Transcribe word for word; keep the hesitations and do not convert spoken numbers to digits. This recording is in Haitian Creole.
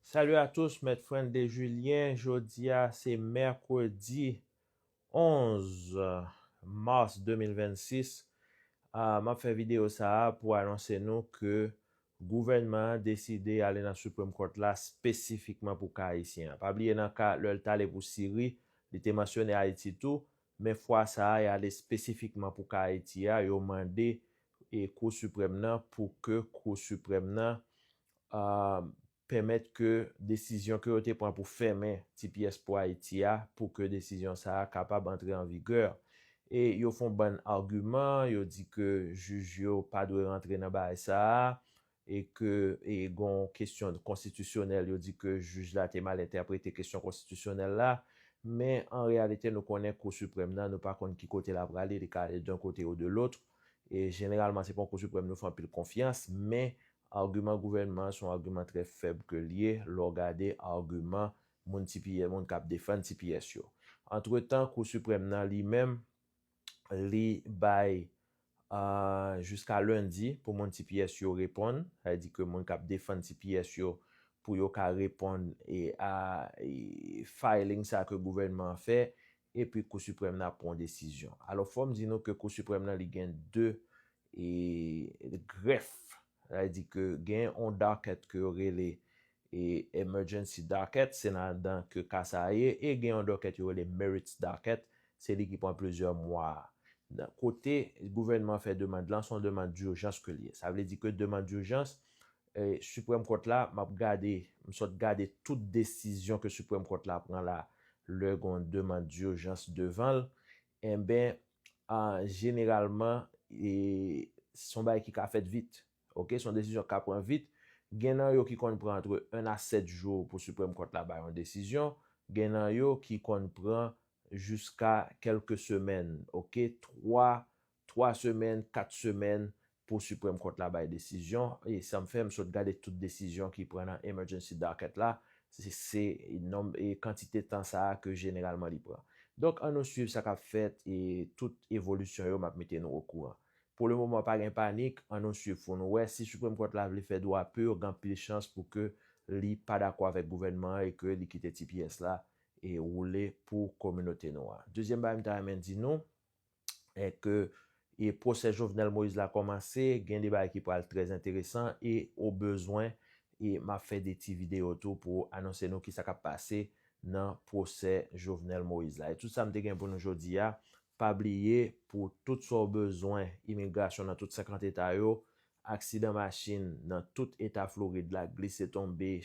Salut à tous, Maître Friendly Julien. Jodi a se mèkredi onz mas de mil vennsis. Ah, m ap fè videyo sa a pou anonse nou ke gouvènman an deside ale nan Supreme Court la espesifikman pou ka ayisyen an. Pa bliye nan ka lè l t ale pou Siri, li te mansyone Ayiti tou, men fwa sa a, y ale espesifikman pou ka Ayiti a, yo mande e Kou Siprèm nan pou ke Kou Siprèm nan ah, pèmèt ke desizyon ke yo te pran pou fèmen T P S pou Ayiti a, pou ke desizyon sa a kapab antre an vigè. E yo fè yon bann agiman, yo di ke jij yo pa dwe rantre nan bagay sa a, e ke e gon kesyon konstitisyonèl, yo di ke jij la te mal entèprete kesyon konstitisyonèl la, men an reyalite nou konnen Kou Siprèm nan, nou pa konn ki kote l ap prale, li ka ale d'un côté ou de l'autre, e jeneralman se pa yon Kou Siprèm nou fè anpil konfyans, men agiman gouvènman an se yon agiman trè fèb ke l ye lè w gade agiman moun T P S, moun k ap defann T P S yo. Antretan, Kou Siprèm nan li menm, li bay ah, jiska lendi pou moun T P S yo reponn, sa vle di ke moun k ap defann T P S yo pou yo ka reponn e a e filing sa ke gouvènman an fè, epi Kou Siprèm nan ap pran yon desizyon. Alò, fò m di nou ke Kou Siprèm nan li gen de e grèf, sa vle di ke gen yon docket ke yo rele e emergency docket, se ladan ke ka sa a ye, e gen yon docket yo rele merits docket, se li ki pran plizyè mwa. Nan kote gouvènman fè demann lan, se yon demann dijans ke l ye. Sa vle di ke demann dijans, e, Supreme Court la, m ap gade, m sot gade tout desizyon ke Supreme Court la pran la, lè gen yon demann dijans devan l, enben, a, jeneralman, e, se yon bagay ki ka fèt vit. Ok, se yon desizyon k ka pran vit. Gen nan yo ki konn pran antre en a sèt jou pou Supreme Court la bay yon desizyon. Gen nan yo ki konn pran jiska kèlke semèn, ok, twa, twa semèn, kat semèn pou Supreme Court la bay desizyon. E sa m fè, m sot gade tout desizyon ki pran nan emergency docket la. Se, se nonm e kantite tan sa a ke jeneralman li pran. Donk, ann nou swiv sa k ap fèt e tout evolisyon yo, m ap mete nou okouran. Pou le moman, pa gen panik, ann nou swiv pou nou wè. Si Supreme Court la vle fè dwa pur, gen anpil chans pou ke li pa dakò avèk gouvènman an e ke li kite T P S la e woule pou kominote nou an. Dezyèm bagay m ta renmen di nou, e ke e pwosè Jovenel Moïse la kòmanse, gen de bagay ki pral trè enteresan e o bezwen, e m ap fè de ti videyo tou pou anonse nou kisa k ap pase nan pwosè Jovenel Moïse la. E tout sa m te gen pou nou jodi a, pa bliye pou tout sa w bezwen imigrasyon nan tout senkant eta yo, aksidan machin nan tout eta Florid la, glise tonbe,